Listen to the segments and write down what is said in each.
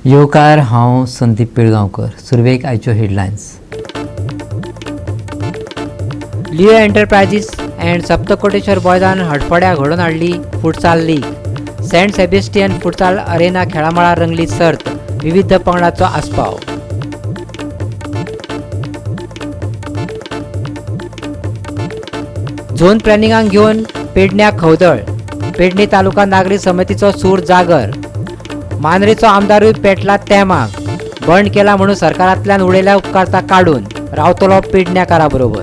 येवकार, हांव संदीप पिळगांवकर. सुरवेक आयच्यो headlines. Leo enterprises and Saptakoteshwar बॉयजान हडफड्या घडोवन हाडली futsal league. Saint Sebastian futsal arena खेळामळार रंगली सर्त. विविध पंगडाचो आस्पाव. झोन प्लॅनिंगाक घेवन पेडण्याक खवदळ. पेडणे तालुका नागरी समितीचो सूर जागर. मांद्रेचो आमदारूय पेटला तेमाक. बंड केला म्हणून सरकारांतल्यान उडयल्या उपकारता काडून. रावतलो पेडण्याकारा बरोबर.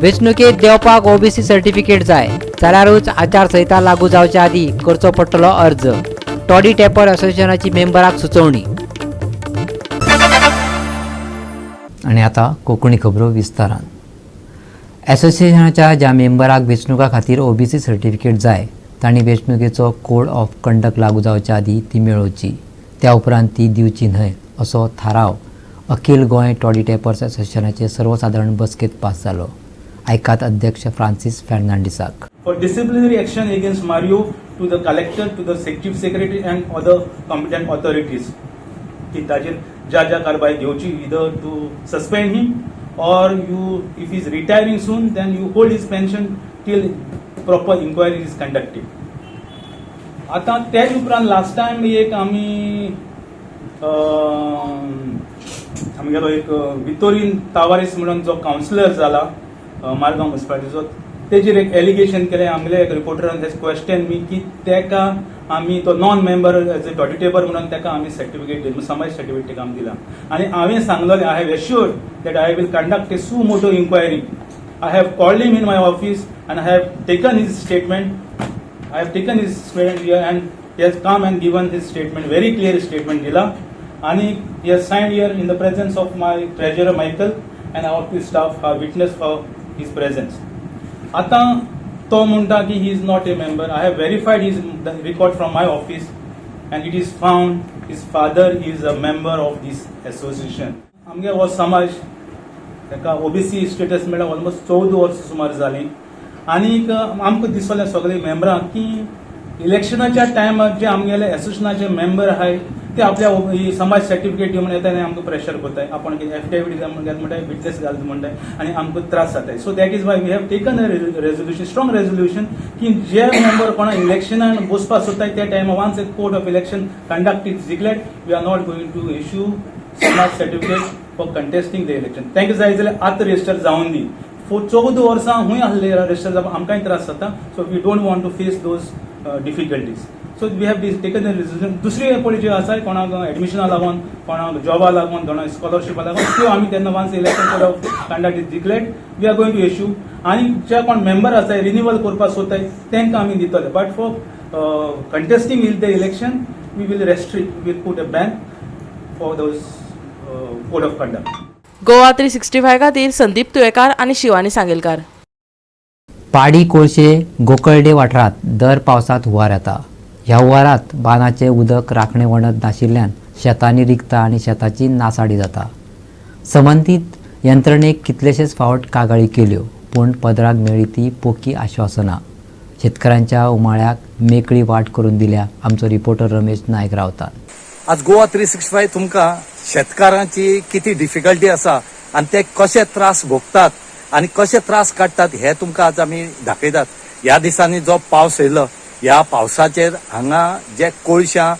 वेंचणुकेत देंवपाक ओबीसी सर्टिफिकेट जाय जाल्यारूच आचारसंहिता लागू जावचे आदीं करचो पडटलो अर्ज. टॉडी टॅपर असोसिएशनाची मेंबराक सुचोवणी. आनी आतां कोंकणी खबरो विस्तारान. असोसिएशनाच्या ज्या मेंबराक वेंचणुका खातीर ओबीसी सर्टिफिकेट जाय तांणी वेंचणुकेचो कोड ऑफ कंडक्ट लागू जावच्या आदीं ती मेळोवची, त्या उपरांत ती दिवची न्हय असो थाराव अखील गोंय टॉडी टॅपर्स असोसिएशनाचे सर्वसादारण बसकेंत पास जालो. आयकात अध्यक्ष Francis फेर्नांडीसाक. For disciplinary action against Mario to the collector, to the chief secretary and other competent authorities. की ताजेर ज्या ज्या कारवाय घेवची, either to suspend him or you, if he's retiring soon, then you hold his pension till proper inquiry is conducted. आतां तेज उपरांत last time एक आमी आमगेलो एक वितोरीन तावारीस म्हणून जो कावन्सिलर जाला मारगांव मुन्सिपालिटीचो, तेजेर एक एलिगेशन केलें. आमगेले एक रिपोर्टरान क्वेश्चन मी की तेका आमी तो non member as a toddy tapper म्हणून तेका आमी सर्टिफिकेट दिली, समाज सर्टिफिकेट तेका आमी दिला. आनी हांवें सांगलेलें, I have assured that I will conduct a suo motu inquiry. I have called him in my office and I have taken his statement. I have taken his statement here and he has come and given his statement, very clear statement दिला आणि he has signed here in the presence of my treasurer Michael and our office staff are witness for his presence. आता तो म्हणटा की he is not a member. I have verified his the record from my office and it is found his father is a member of this association. आमगे हो समाज ताका OBC status मेळ्ळा almost 14 वर्सां सुमार जालीं. आनीक आमकां दिसलें सगळे मेंबरांक की इलेक्शनाच्या टायमार जे आमगेले एसोसिएशनाचे मेंबर आहाय ते आपल्या समाज सर्टिफिकेट दी म्हण येता आनी आमकां प्रेशर करताय. आपण कितें एफिडेवीट घाल म्हणटाय, विटनेस घाल म्हणटाय आनी आमकां त्रास जाताय. So that is why we have taken a resolution, strong resolution की जे मेंबर कोणा इलेक्शनान बसपाक सोदताय त्या टायमार, once a code of election conduct is declared, we are not going to issue समाज certificate for contesting the election. तांकां जाय जाल्यार आतां रजिस्टर जावन दी. 14 वर्सां खूंय आहले रजिस्टर जावपाक आमकांय त्रास जाता. So we don't want to face those difficulties, so we have taken the resolution. दुसरी पळय जी आसा, कोणाक एडमिशना लागून, कोणाक जॉबा लागून, कोणाक स्कॉलरशिपा लागून, त्यो आमी तेन्ना once election code of conduct is declared, we are going to issue. आनी जे कोण मेंबर आसाय, रिन्युअल करपाक सोदताय, तांकां आमी दितले, but for contesting in the election we will restrict, will put a ban for those code of conduct. Goa 365 खातीर संदीप तुयेकार आनी शिवानी सांगेलकार. पाडी कोळशे गोकर्डे वाठारांत दर पावसांत हुंवार येता. ह्या हुंवारात बांदाचें उदक राखणे वणत नाशिल्ल्यान शेतांनी रिगता आनी शेताची नासाडी जाता. संबंदीत यंत्रणेक कितलेशेच फावट कागाळी केल्यो पूण पदराक मेळ्ळी ती पोकी आश्वासनां. शेतकारांच्या उमाळ्याक मेकळी वाट करून दिल्या आमचो रिपोर्टर रमेश नायक रावतान. आज गोवा 365 तुमकां शेतकारांची किती डिफिकल्टी आसा आनी ते कशे त्रास भोगतात आनी कशे त्रास काडटात हे तुमकां आज आमी दाखयतात. ह्या दिसांनी जो पावस येयलो, ह्या पावसाचेर हांगा जे कोळशां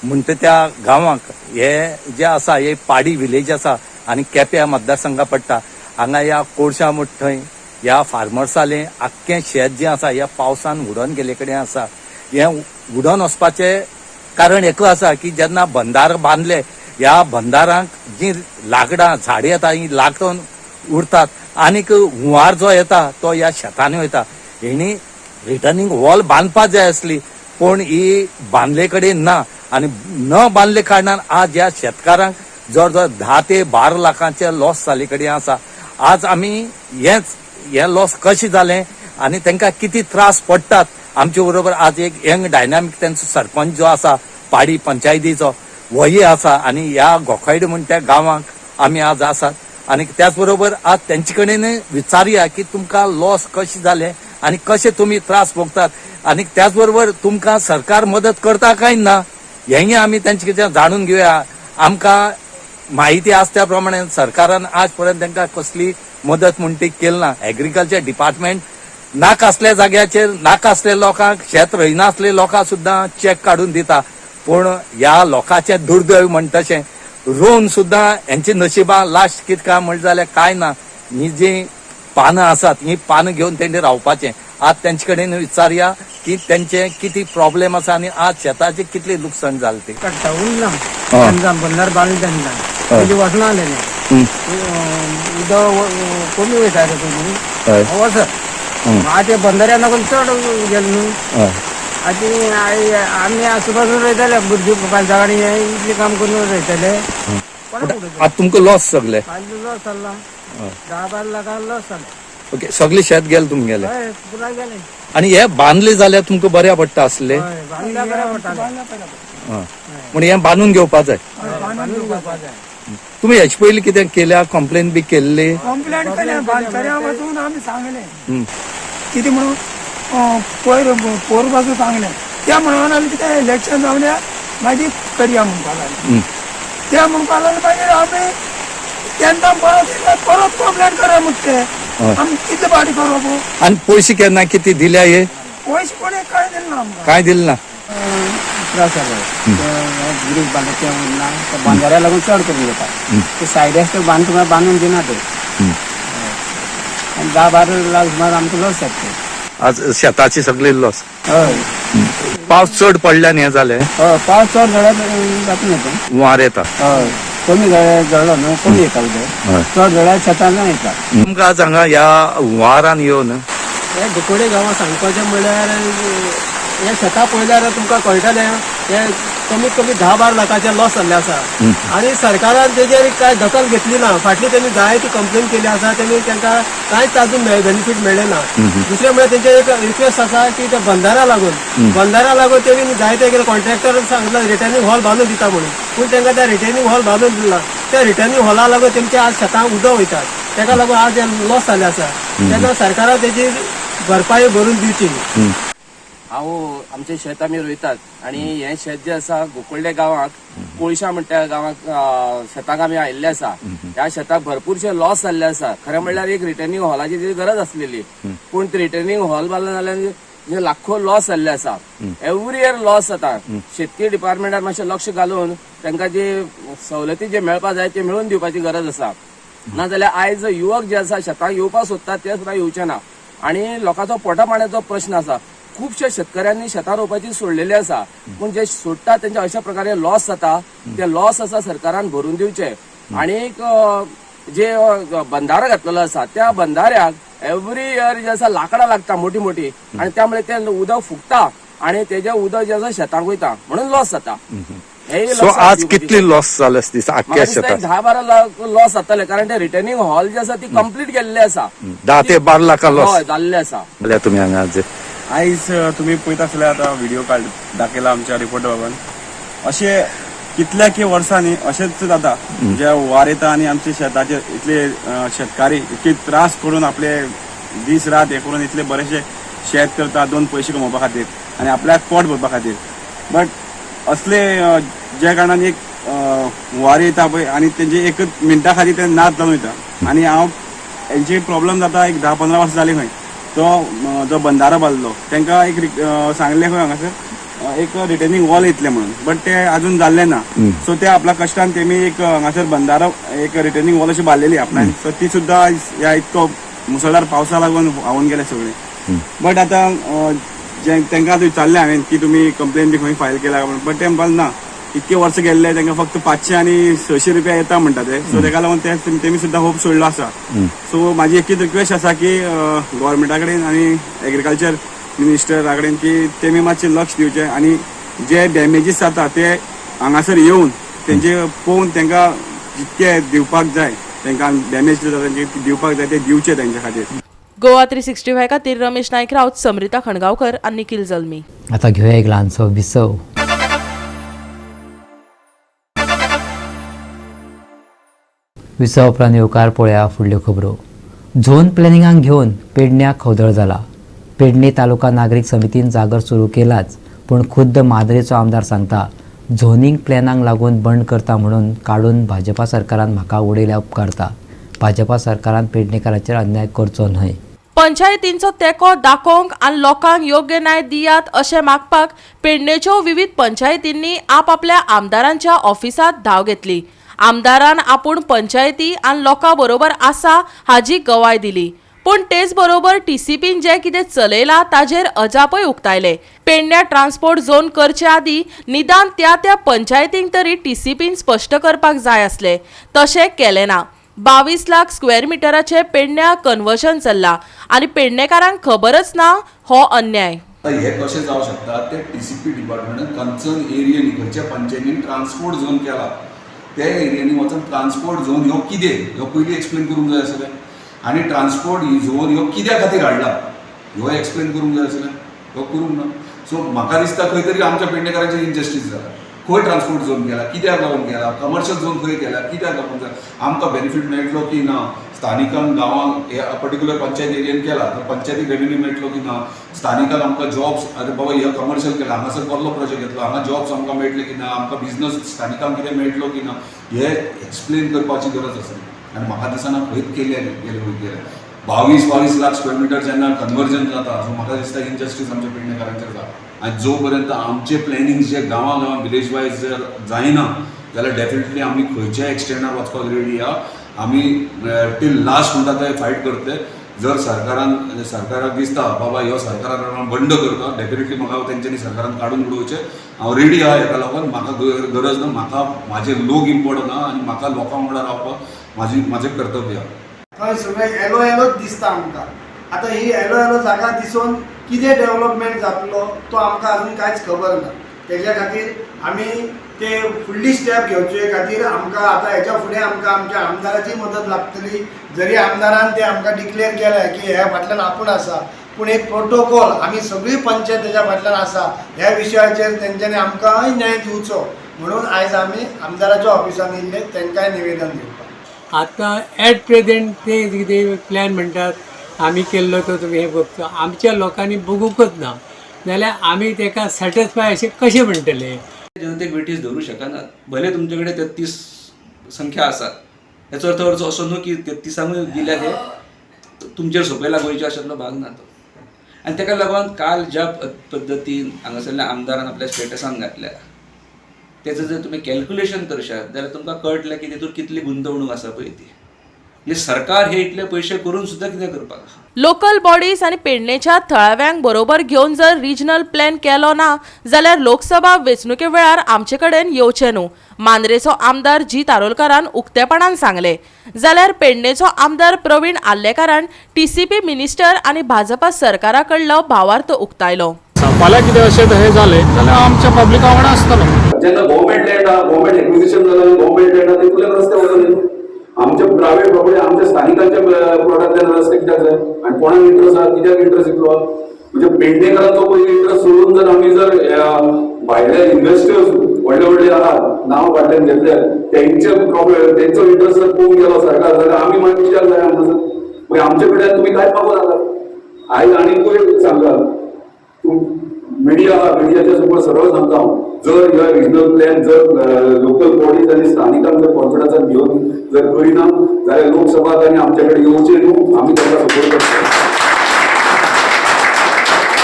म्हणटा त्या गांवाक, हे जे आसा हे पाडी विलेज आसा आनी केप्या मतदारसंघा पडटा. हांगा ह्या कोळशां म्हणटा थंय ह्या फार्मर्सालें आख्खें शेत जें आसा ह्या पावसान उडोन गेल्ले कडेन आसा. हें उडोन वचपाचें कारण एकूच आसा की जेन्ना बंदार बांदले, ह्या बंदारांक जी लाकडां झाडां येता ही लागून उरतात आनीक हुंवार जो येता तो ह्या शेतांनी वयता. हेणी रिटर्निंग वॉल बांदपाक जाय आसली पूण ही बांदले कडेन ना आनी न बांदले कारणान आज ह्या शेतकारांक जवळ जवळ 10 ते 12 लाखांचे लॉस जाल्ले कडेन आसा. आज आमी हेच हे लॉस कशें जालें आनी तांकां कितें त्रास पडटात, आमचे बरोबर आज एक यंग डायनामीक तेंचो सरपंच जो आसा पाडी पंचायतीचो होय आसा आनी ह्या गोखायड म्हण त्या गांवांक आमी आज आसात आनी त्याच बरोबर आज तेंचे कडेन विचारुया की तुमकां लॉस कशें जालें. आनी कशे तुमी त्रास भोगतात आनी त्याच बरोबर तुमकां सरकार मदत करता काय ना हेंय आमी तेंचे कितें जाणून घेवया. आमकां माहिती आसा त्या प्रमाणे सरकारान आज पर्यंत तांकां कसली मदत म्हण ती केली ना. एग्रीकल्चर डिपार्टमेंट नाका असल्या जाग्याचेर नाका असल्या लोकांक शेत रोयनासले लोकांक सुद्दां चॅक काडून दिता, पूण ह्या लोकांचें दुर्दैव म्हणटा तशें रोवन सुद्दां हेंची नशिबां लास्ट कितें काय म्हणलें जाल्यार कांय ना. ही जी पानां आसात ही पानां घेवन तेंणी रावपाचें. आज तेंचे कडेन विचारया की तेंचे कितें प्रॉब्लेम आसा आनी आज शेताचें कितलें लुकसाण जालें तें. काडटा उरना तेन्ना बंदर बांदले तेन्ना तेजी वचना जालें उदक कमी वयता रे पयलीं वचत आतां बंदऱ्या लागून चड गेलें न्हू. आतां आमी आसुबाजून रोयताले भुरगीं बांदावाडी इतलें काम करून रोयताले. आतां तुमकां लॉस सगळे? लॉस जाल्ला 10-12 लाखां लॉस जालो. ओके, सगळे शेत गेलें तुमगेलें? हय, पुराय गेलें. आनी हे बांदले जाल्यार तुमकां बऱ्या पडटा आसले? हय, बांदल्या बऱ्या पडटालें. म्हण हें बांदून घेवपा जाय. बांदून घेवपा जाय. तुमी हेचे पयलीं कितें केल्या कंप्लेन बी केल्ली? कंप्लेंट केल्या बांदकऱ्या वचून आमी सांगलें कितें म्हणून पयर पोर पासून सांगलें त्या म्हणून लागले कितें इलेक्शन जावया मागीर करया म्हणपाक लागले. ते म्हणपाक लागले मागीर आमी तेन्ना परत परत कंप्लेंट करा म्हणटा ते आमी कितले फाटी करप. आनी पयशे केन्ना कितें दिल्या हे? पयशे कोणें कांय दिलें ना आमकां. कांय दिलें ना? त्रास जालो ब्रीज बांदले तें उरना, त्या बांदाऱ्या लागून चड करून घेता ते सायड आसा ते बांद तुमकां बांदून दिना ते आनी 10-12 लाख सुमार आमकां लॉस जाता. आज शेताची सगळी लॉस. हय. पावस चड पडल्यान हें जालें? हय, पावस चड जाल्यार जाता न्हू तें. हुंवार येता. हय, कमी जाल्यार जळ्ळो न्हू कमी येता उदक, चड जाल्यार शेतान येता. तुमकां आज हांगा ह्या हुंवारान येवन हे गोकोडे गांवांत सांगपाचें म्हणल्यार हे शेतां पळयल्यार तुमकां कळटलें हे कमीत कमी 10-12 लाखाचे लॉस जाल्ले आसा. आनी सरकारान तेजेर कांय दखल घेतली ना. फाटली तेमी जायती कंप्लेन केली आसा, तेमी तांकां कांयच आजून बेनिफीट मेळ्ळें ना. दुसरें म्हणल्यार तेंचे एक रिक्वेस्ट आसा की त्या बंदारा लागून तेमी जायते कितें कॉन्ट्रॅक्टर सांगला रिटर्निंग हॉल बांदून दिता म्हणून, पूण तांकां त्या रिटर्निंग हॉल बांदून दिला. त्या रिटर्निंग हॉला लागून तेमचे आज शेतांक उदक वयतात, ताका लागून आज हे लॉस जाल्ले आसा. तेन्ना सरकारान तेजी भरपाई भरून दिवची. हांव आमचें शेत आमी रोयतात आनी हें शेत जें आसा गोकुल्डे गांवाक कोळशा म्हणटा गांवाक शेताक आमी आयिल्ले आसा. ह्या शेताक भरपूरशे लॉस जाल्ले आसा. खरें म्हणल्यार एक रिटर्निंग हॉलाची ती गरज आसलेली, पूण ते रिटर्निंग हॉल बांदले जाल्यार जे लाखो लॉस जाल्ले आसा. एवरी इयर लॉस जाता. शेतकी डिपार्टमेंटान मातशें लक्ष घालून तांकां जे सवलती जे मेळपा जाय ते मेळून दिवपाची गरज आसा. नाजाल्यार आयज युवक जे आसा शेताक येवपाक सोदतात ते सुद्दां येवचे ना आनी लोकांचो पोटा पाण्याचो प्रश्न आसा. खुबशे शेतकऱ्यांनी शेतां रोवपाची सोडलेली आसा, पूण जे सोडटा तेंचे अशा प्रकारे लॉस जाता. ते लॉस आसा सरकारान भरून दिवचे. आनी जे बंधारो घातलेलो आसा त्या बंधाऱ्याक एवरी इयर जे आसा लाकडां लागता मोठी मोठी आनी त्यामुळे ते उदक फुगता आनी तेजे उदक जे आसा शेतांक वयता म्हणून लॉस जाता. सो आज कितली लॉस जाले दिसता आख्ख्या शेतात? 10-12 लाख लॉस जातले, कारण ते रिटर्निंग हॉल जे आसा ती कंप्लीट केल्ले आसा. 10 ते 12 लाखां लॉस हय जाल्ले आसा. तुमी हांगा आज आयज तुमी पळयता आसले आतां व्हिडिओ काड दाखयला आमच्या रिपोर्टर बाबान. अशें कितल्या की वर्सांनी अशेंच जाता, जे हुंवार येता आनी आमचे शेताचे इतले शेतकारी इतके त्रास करून आपले दीस रात हे करून इतले बरेशे शेत करता 2 पयशे कमोवपा खातीर आनी आपल्याक पोट भरपा खातीर. बट असले ज्या कारणान एक हुंवार येता पळय आनी तेंचे एकच मिनटा खातीर ते नाच जावन वयता. आनी हांव हेंची प्रॉब्लम जाता एक 10-15 वर्सां जालीं खंय तो जो बंदारो बांदलो तांकां एक सांगलें खंय हांगासर एक रिटर्निंग वॉल येतलें म्हणून, बट ते अजून जाल्लें ना. सो ते आपल्या कश्टान तेमी एक हांगासर बंदारो एक रिटर्निंग वॉल अशी बांदलेली आपणान. सो ती सुद्दां ह्या इतको मुसळधार पावसा लागून व्हांवून गेले सगळे. बट आतां जे तांकां आतां विचारलें हांवें की तुमी कंप्लेन बी खंय फायल केला म्हणून, बट ते म्हणपाक ना इतके वर्स गेल्ले तांकां फक्त 500 आनी 600 रुपया येता म्हणटा ते. सो ताका लागून तेमी सुद्दां होप सोडलो आसा. सो म्हाजी एकूच रिक्वेस्ट आसा की गव्हर्मेंटा कडेन आनी एग्रीकल्चर मिनिस्टरा कडेन की तेमी मातशें लक्ष दिवचें आनी जे डॅमेजीस जाता ते हांगासर येवन तेंचे पळोवन तांकां जितके दिवपाक जाय तांकां डॅमेज जाता तेंचे दिवपाक जाय ते दिवचे तेंच्या खातीर. गोवा 365 खातीर रमेश नायक राऊत, समृता खणगांवकर आनी निखिल जल्मी. आता घेवया एक ल्हानसो विसव. विसव उपरांत येवकार पळया फुडल्यो खबरो. झोन प्लॅनिंगाक घेवन पेडण्यां खवदळ जाला. पेडणे तालुका नागरीक समितीन जागर सुरू केलाच, पूण खुद्द मांद्रेचो आमदार सांगता झोनींग प्लॅनाक लागून बंड करता म्हणून काडून भाजपा सरकारान म्हाका उडयल्या उपकारता. भाजपा सरकारान पेडणेकारांचेर अन्याय करचो न्हय. पंचायतींचो तेंको दाखोवंक आनी लोकांक योग्य न्याय दियात अशें मागपाक पेडणेच्यो विविध पंचायतींनी आपआपल्या आमदारांच्या ऑफिसांत धांव घेतली. आमदारान आपूण पंचायती आनी लोकां बरोबर आसा हाजी गवाय दिली, पूण तेच बरोबर टीसीपीन जें कितें चलयलां ताजेर अजापय उक्तायले. पेडण्या ट्रान्सपोर्ट झोन करचे आदीं निदान त्या त्या पंचायतींक तरी टीसीपीन स्पश्ट करपाक जाय आसलें, तशें केलें ना. 22 लाख स्क्वेअर मिटराचे पेडण्या कन्वर्जन चल्लां आनी पेडणेकारांक खबरच ना हो अन्याय. आतां हे कशें जावं शकता ते टीसीपी डिपार्टमेंटान कन्सर्न एरियांनी खंयच्या पंचायतीन ट्रान्सपोर्ट झोन केला त्या एरियांनी वचून ट्रान्सपोर्ट झोन ह्यो कितें ह्यो पयलीं एक्सप्लेन करूंक जाय आसलें आनी ट्रान्सपोर्ट झोन ह्यो कित्या खातीर हाडला ह्यो एक्सप्लेन करूंक जाय आसलें, ह्यो करूंक ना. सो म्हाका दिसता खंय तरी आमच्या पेडणेकारांचेर इनजस्टीस जाला. खंय ट्रान्सपोर्ट झोन केला, कित्याक लागून केला, कमर्शियल झोन खंय केला, कित्याक लागून केला, आमकां बेनिफीट मेळटलो की ना, स्थानिकांक गांवांक ह्या पर्टिक्युलर पंचायत एरियन केला तर पंचायतीक रेवेन्यू मेळटलो की ना, स्थानिकांक आमकां जॉब्स, आतां बाबा हे कमर्शियल केला हांगासर कसलो प्रोजेक्ट येतलो, हांगा जॉब्स आमकां मेळटले की ना, आमकां बिजनस स्थानिकांक कितें मेळटलो की ना, हे एक्सप्लेन करपाची गरज आसा. आनी म्हाका दिसना खंयच केले गेले वयत 22 लाख स्क्वेअर मिटर जेन्ना कन्वर्जन जाता, सो म्हाका दिसता इनजस्टीस आमच्या पेडणेकारांचेर जाता. आनी जो पर्यंत आमचे प्लॅनिंग जे गांवां गांवां विलेज वायज जर जायना जाल्यार डेफिनेटली आमी खंयच्याय एक्सटेंडार वचपाक रेडी आहा. आमी टील लास्ट म्हणटा ते फायट करतले. जर सरकारान सरकाराक दिसता बाबा ह्यो सरकारान बंड करता, डेफिनेटली म्हाका तेंच्यांनी सरकारान काडून उडोवचें. हांव रेडी आहा हेका लागून, म्हाका गरज ना, म्हाका म्हाजे लोक इम्पॉर्टंट आहा आनी म्हाका लोकां वांगडा रावपाक म्हाजें कर्तव्य आहा. थंय सगळें येलो येलोच दिसता आमकां. आतां ही येलो येलो जागा दिसून कितें डेवलपमेंट जातलो तो आमकां अजून कांयच खबर ना. तेज्या खातीर आमी ते फुडली स्टेप घेवचे खातीर आमकां आतां हेच्या फुडें आमकां आमच्या आमदाराची मदत लागतली. जरी आमदारान ते आमकां डिक्लेअर केलें की ह्या फाटल्यान आपूण आसा, पूण एक प्रोटोकॉल आमी सगळी पंचायत तेज्या फाटल्यान आसा ह्या विशयाचेर तेंच्यांनी आमकांय न्याय दिवचो म्हणून आयज आमी आमदाराच्या ऑफिसान येयल्ले तेंकांय निवेदन दिवपाक. आतां एट प्रेजेंट ते कितें प्लॅन म्हणटात आमी केल्लो तो तुमी हें बघतो, आमच्या लोकांनी बघूंकच ना जाल्यार आमी तेका सॅटिस्फाय अशें कशें म्हणटले? जनतेक वेठीस धरूं शकनात. भले तुमचे कडेन 33 संख्या आसात, हेचो अर्थ अर्थ असो न्हू की 33 दिल्यात हे तुमचेर सोंपयला गोंयचे अशातलो भाग ना तो. आनी ताका लागून काल ज्या पद्दतीन हांगासरल्या आमदारान आपल्या स्टेटसान घातल्या तेजो जर तुमी कॅल्क्युलेशन करशात जाल्यार तुमकां कळटलें की तितून कितली गुंतवणूक आसा पळय ती. म्हणजे सरकार हे इतले पयशे करून सुद्दां कितें करपाक. लोकल बॉडीज आनी पेडणेच्या थळाव्यांक बरोबर घेवन जर रिजनल प्लॅन केलो ना जाल्यार लोकसभा वेंचणुके वेळार आमचे कडेन येवचें न्हू, मांद्रेचो आमदार जीत आरोलकारान उक्तेपणान सांगलें. जाल्यार पेडणेचो आमदार प्रवीण आर्लेकारान टीसीपी मिनिस्टर आनी भाजपा सरकारा कडलो भावार्थ उक्तायलो. फाल्यां कितें अशें तशें जालें जाल्यार आमच्या पब्लिका वांगडा आसतलो. जेन्ना गव्हर्मेंट लँड आहा, गव्हर्मेंट एक्विजिशन जालां, गव्हर्मेंट लँड आहा, तितूंतल्यान रस्ते वचून आमच्या प्रायव्हेट प्रॉपर्टी आमच्या स्थानिकांच्या प्लॉटांतल्यान रस्ते कित्याक जाय आनी कोणाक इंट्रस्ट आहा, कित्याक इंट्रस्ट इतलो आहा? म्हणजे पेडणेकारांचो पयलीं इंट्रस्ट सोडून जर आमी जर भायले इन्वेस्टर्स व्हडले व्हडले आहात नांव फाटल्यान घेतले तेंचे तेंचो इंट्रस्ट जर पळोवंक गेलो सरकार जाल्यार आमी मागीर कित्याक जाय हांगासर? मागीर आमचे कडल्यान तुमी कांयच मागूं नाका. आयज आनीकूय सांगता, मिडिया मिडियाच्या समोर सरळ सांगता हांव, जर ह्या रिजनल प्लॅन जर लोकल बॉडीज आनी स्थानिकांक जर कॉन्फिडन्सान घेवन जर करिना जाल्यार लोकसभा आनी आमचे कडेन येवचे न्हू, आमी तांकां सपोर्ट करतले.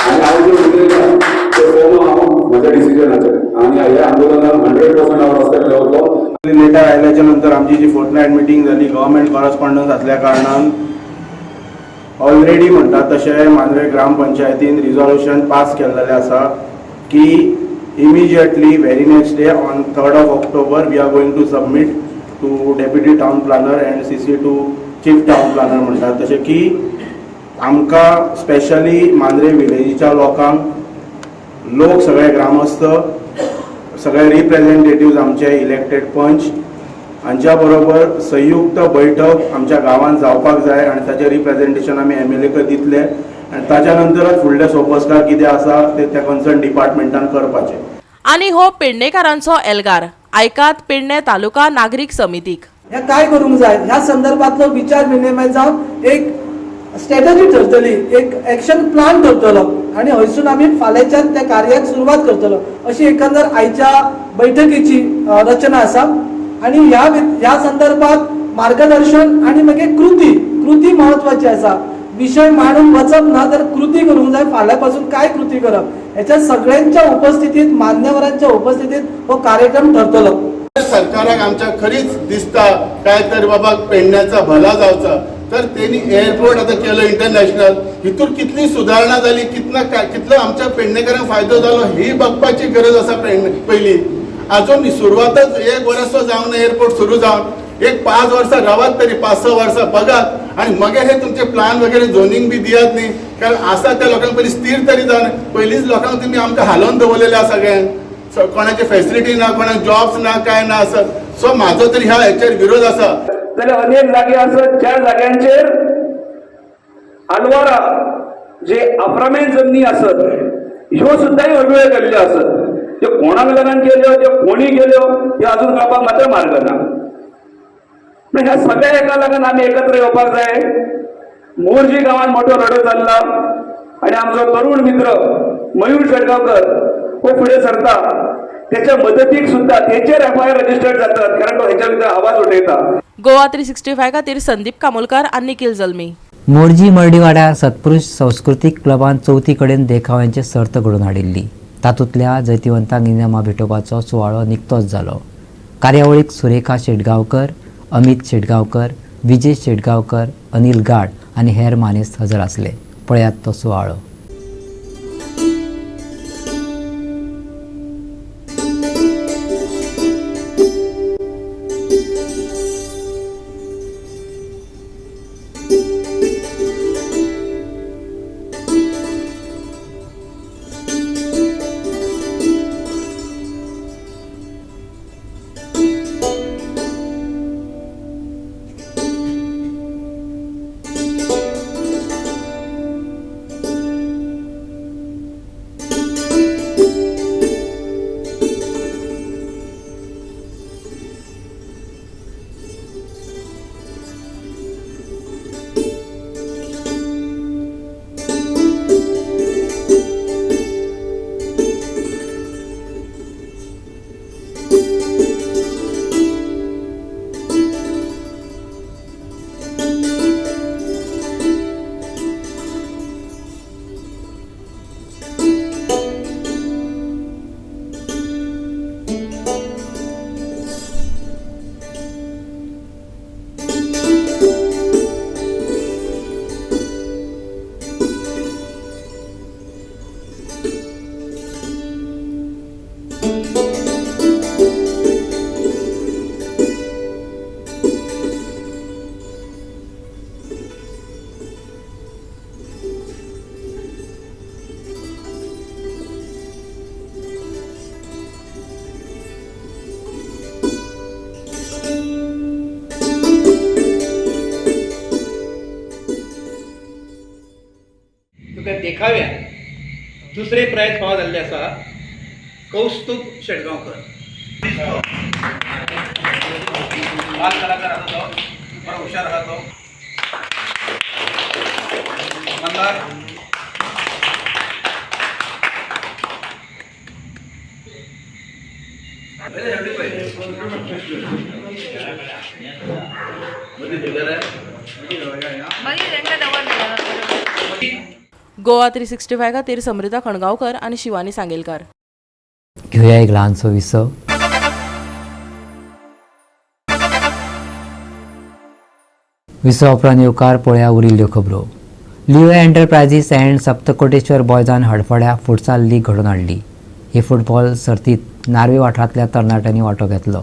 आनी हांव जे उलयतां ते फॉर्म हांव म्हज्या डिसिजनाचेर आनी ह्या आंदोलनाक 100% हांव रस्त्यार देंवतलो. लेटर आयल्याच्या नंतर आमची जी फोर्टनायट मिटींग जाली, गव्हर्मेंट कॉरस्पॉन्डन्स आसल्या कारणान ऑलरेडी म्हणटात तशें मांद्रे ग्रामपंचायतीन रिजोल्युशन पास केल्लेलें आसा की immediately very next day on 3rd of October we are going to submit to deputy town planner and CC to chief town planner. म्हणटात तशें की आमकां स्पेशली मांद्रे विलेजीच्या लोकांक, लोक सगळे ग्रामस्थ, सगळे रिप्रेझेंटेटिव्ज, आमचे इलेक्टेड पंच हांच्या बरोबर संयुक्त बैठक आमच्या गांवांत जावपाक जाय आनी ताचें रिप्रेझेंटेशन आमी एमएलए दितले आनी ताच्या नंतरच फुडले सोपस्कार कितें आसा ते त्या कन्सर्न डिपार्टमेंटान करपाचे. आनी हो पेडणेकारांचो एल्गार आयकात पेडणे तालुका नागरीक समितीक. हे काय करूंक जाय ह्या संदर्भातलो विचार विनिमय जावन एक स्ट्रॅटजी ठरतली, एक एक्शन प्लान ठरतलो आनी हयसून आमी फाल्यांच्यान त्या कार्याक सुरवात करतलो अशी एकंदर आयच्या बैठकीची रचना आसा. आनी ह्या संदर्भात मार्गदर्शन आनी मागीर कृती कृती म्हत्वाची आसा. विशय मांडून वचप ना तर कृती करूंक जाय. फाल्यां पासून काय कृती करप हेच्या सगळ्यांच्या उपस्थितीत, मान्यवरांच्या उपस्थितीत हो कार्यक्रम ठरतलो. सरकाराक आमच्या खरीच दिसता काय तर बाबा पेडण्याचा भला जावचा तर त्यांनी एअरपोर्ट आता केलो इंटरनॅशनल, हितून कितली सुधारणा जाली, कितलो आमच्या पेडणेकरांक फायदो जालो ही बघपाची गरज आसा. पयली अजून सुरवातच एक वर्स जावन एअरपोर्ट सुरू जावन एक 5 वर्सां रावात तरी 5-6 वर्सां बघात आणि मगेर हे तुमचे प्लान वगैरे झोनिंग बी दियात न्ही, कारण आसा त्या लोकांक पयलीं स्थिर तरी जावन पयलींच लोकांक तुमी आमकां हालोवन दवरलेले आसा सगळ्यांक, कोणाची फॅसिलिटी ना, कोणाक जॉब्स ना, काय ना आसत. सो म्हाजो तरी ह्या हेचेर विरोध आसा. जाल्यार अनेक जागे आसत ज्या जाग्यांचेर आलवारा जे आफ्रामेन जमनी आसत ह्यो सुद्दां वेगवेगळ्यो केल्ल्यो आसत, त्यो कोणाक लागून केल्यो, त्यो कोणी केल्यो ह्यो अजून कळपाक मात्र मार्ग ना. पूण ह्या सगळ्या हेका लागून आमी एकत्र येवपाक जाय. मोरजी गांवांत मोठो लढो चल्ला आनी आमचो तरुण मित्र मयूर शेटगांवकर हो फुडें सरता, त्याच्या मदतीक सुद्धा तेचेर एफआयआर रजिस्टर्ड जातात कारण तो हेच्या भितर आवाज उठयता. गोवा 365 खातीर संदीप कामोलकर आनी निखिल जल्मी. मोरजी मर्डीवाड्यार सत्पुरुष संस्कृतीक क्लबान चवथी कडेन देखाव्यांची सर्त घडोवन हाडिल्ली. तातूंतल्या जैतिवंतांक इनामां भेटोवपाचो सुवाळो निकतोच जालो. कार्यावळीक सुरेखा शेटगांवकर, अमित शेटगांवकर, विजय शेटगांवकर, अनिल गाड आनी हेर मानेस्त हजर आसले. पळयात तो सुवाळो. देखाव्यान दुसरे प्रायज फावो जाल्ले आसा कौस्तुभ शेटगांवकर. बाल कलाकार आसा तो, बरो हुशार आसा तो. मंदार गोवा 365 खातीर समृता खणगांवकर आनी शिवानी सांगेलकार. घेवया एक ल्हानसो विसव. विसवा उपरांत येवकार पळया उरिल्ल्यो खबरो. लिओ एंटरप्रायझीस अँड सप्तकोटेश्वर बॉयजान हडफड्या फुटसाल लीग घडोवन हाडली. ही फुटबॉल सर्तींत नार्वे वाठारांतल्या तरणाट्यांनी वांटो घेतलो.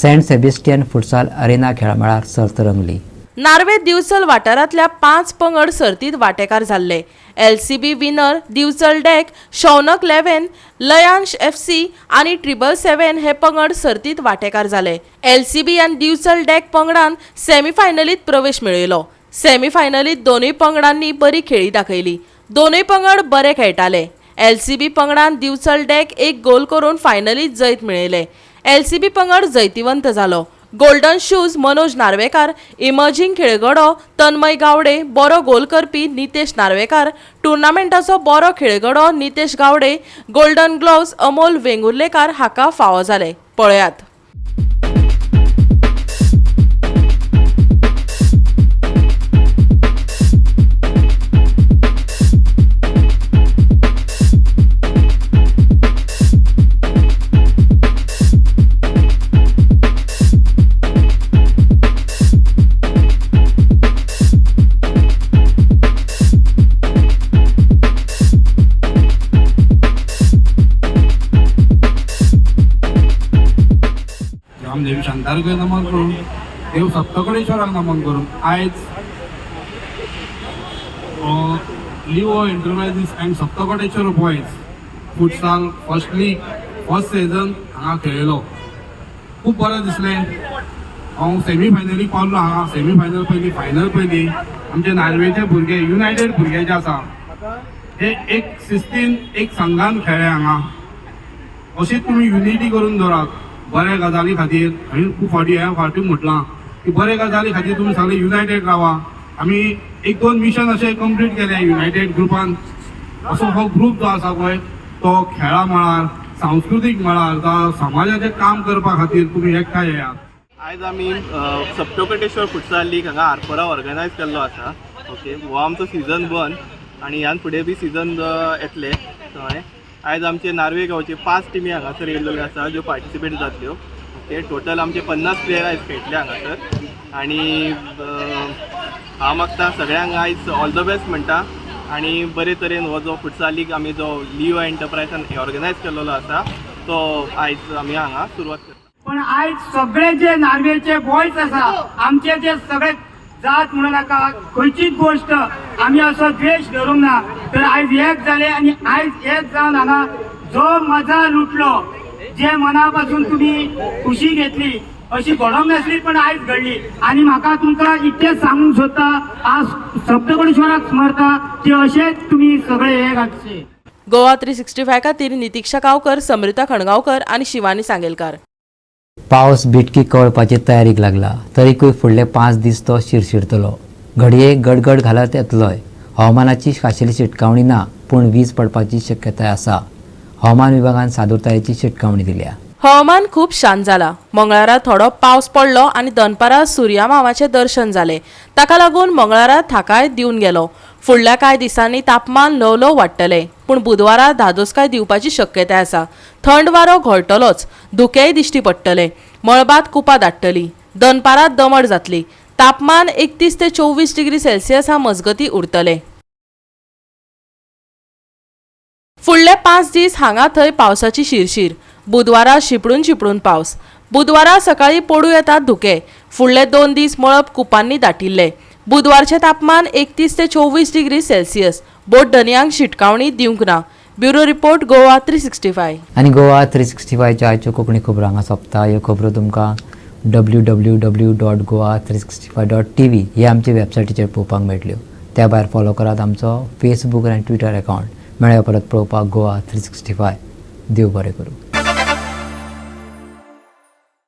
सेंट सेबेस्टियन फुटसाल अरेना खेळामळार सर्त रंगली. नार्वे दिवचल वाठारांतल्या 5 पंगड सर्तीत वांटेकार जाल्ले. LCB winner, Divchal deck, Shaunak 11, Layansh FC आनी 777 हे पंगड सर्तीत वांटेकार जाले. LCB आनी दिवचल डेक पंगडान सेमीफायनलीत प्रवेश मेळयलो. सेमीफायनलीत दोनूय पंगडांनी बरी खेळी दाखयली. दोनूय पंगड बरे खेळटाले. LCB पंगडान दिवचल डेक 1 गोल करून फायनलीत जैत मेळयले. LCB पंगड जैतिवंत जालो. Golden shoes Manoj Narvekar, emerging खेळगडो तन्मय गावडे, बरो गोल करपी नितेश नार्वेकार, टुर्नामेंटाचो बरो खेळगडो नितेश गावडे, गोल्डन ग्लोव्ज अमोल वेंगुर्लेकार हाका फावो जाले. पळयात. देवी शांतादुर्गेक नमन करून, देव सप्तकोटेश्वराक नमन करून आयज Leo Enterprises and Saptakoteshwar boys futsal first league first season हांगा खेळयलो. खूब बरें दिसलें. हांव सेमी फायनलीक पावलो हांगा. सेमी फायनल पयली, फायनल पयली. आमचे नार्वेचे भुरगे युनायटेड भुरगे जे आसा हे एक शिस्तीन एक संघान खेळ्ळे हांगा. अशीच तुमी युनिटी करून दवरात बऱ्या गजाली खातीर. हांवें खूब फावटी ह्या फावटी म्हटलां की बऱ्या गजाली खातीर तुमी सगळे युनायटेड रावा. आमी एक दोन मिशन अशें कंप्लीट केलें युनायटेड ग्रुपान. असो हो ग्रूप जो आसा पळय तो खेळा मळार, सांस्कृतीक मळार जावं समाजाचें काम करपा खातीर तुमी एकठांय येयात. आयज आमी सप्तकोटेश्वर फुटसाल लीग हांगा आरपोरा ऑर्गनायज केल्लो आसा. ओके, हो आमचो सिजन 1 आनी ह्यान फुडें बी सिजन येतले. कळ्ळें? आयज आमचे नार्वे गांवचे 5 टिमी हांगासर येयल्ल्यो आसा ज्यो पार्टिसिपेट जातल्यो. ओके, टोटल आमचे 50 प्लेयर आयज खेळटले हांगासर. आनी हांव मागता सगळ्यांक आयज ऑल the best म्हणटा आनी बरे तरेन हो जो फुटसाल लीग आमी जो लिओ एंटरप्रायजान ऑर्गनायज केल्लो आसा तो आयज आमी हांगा सुरवात करता. पण आयज सगळे जे नार्वेचे बॉयज आसा, आमचे जे सगळे जात म्हणून नाका, खंयचीच गोश्ट आमी असो द्वेश धरूंक ना, तर आयज एक जाले आनी आयज एक जावन हांगा जो मजा लुटलो, जे मना पासून तुमी खुशी घेतली अशी घडोवंक नासली पण आयज घडली. आनी म्हाका तुमकां इतकेंच सांगूंक सोदता, आज सप्तकोटेश्वराक स्मरता की अशेंच तुमी सगळे एक आसचे. गोवा 365 खातीर नितिक्षा गांवकर, समृता खणगांवकर आनी शिवानी सांगेलकार. पावस बिटकी कळपाची तयारीक लागला तरीकूय फुडले 5 दीस तो शिरशिरतलो. घडये गडगड घालत येतलोय. हवामानाची खाशेली शिटकावणी ना, पूण वीज पडपाची शक्यताय आसा. हवामान विभागान सादूरतायेची शिटकावणी दिल्या. हवामान खूब शांत जाला. मंगळारा थोडो पावस पडलो आनी दनपारा सुर्यामामाचें दर्शन जालें. ताका लागून मंगळारा थाकाय दिवन गेलो. फुडल्या कांय दिसांनी तापमान ल्हव ल्हव वाडटलें, पूण बुधवारा धादोसकाय दिवपाची शक्यताय आसा. थंड वारो घोळटलोच, धुकेय दिश्टी पडटले. मळबांत कुपां दाट्टली, दनपारां दमट जातली. तापमान 31 ते 24 डिग्री सेल्सियस हा मजगती उरतले. फुडले 5 दीस हांगा थंय पावसाची शिरशीर. बुधवारा शिपडून शिपडून पावस. बुधवारा सकाळी पडूं येतात धुके. फुडले 2 दीस मळब कुपांनी दाटिल्ले. बुधवारचें तापमान 31 ते 24 डिग्री सेल्सियस. बोट धनयांक शिटकावणी दिवंक ना. Bureau report, Goa 365. आनी गोवा 365च्या आयच्यो कोंकणी खबरो हांगा सोंपता. ह्यो खबरो तुमकां www.goa365.tv हे आमचे वेबसायटीचेर पळोवपाक मेळटल्यो. त्या भायर फॉलो करात आमचो फेसबूक आनी ट्विटर अकावंट. मेळया परत पळोवपाक गोवा 365. देव बरें करूं.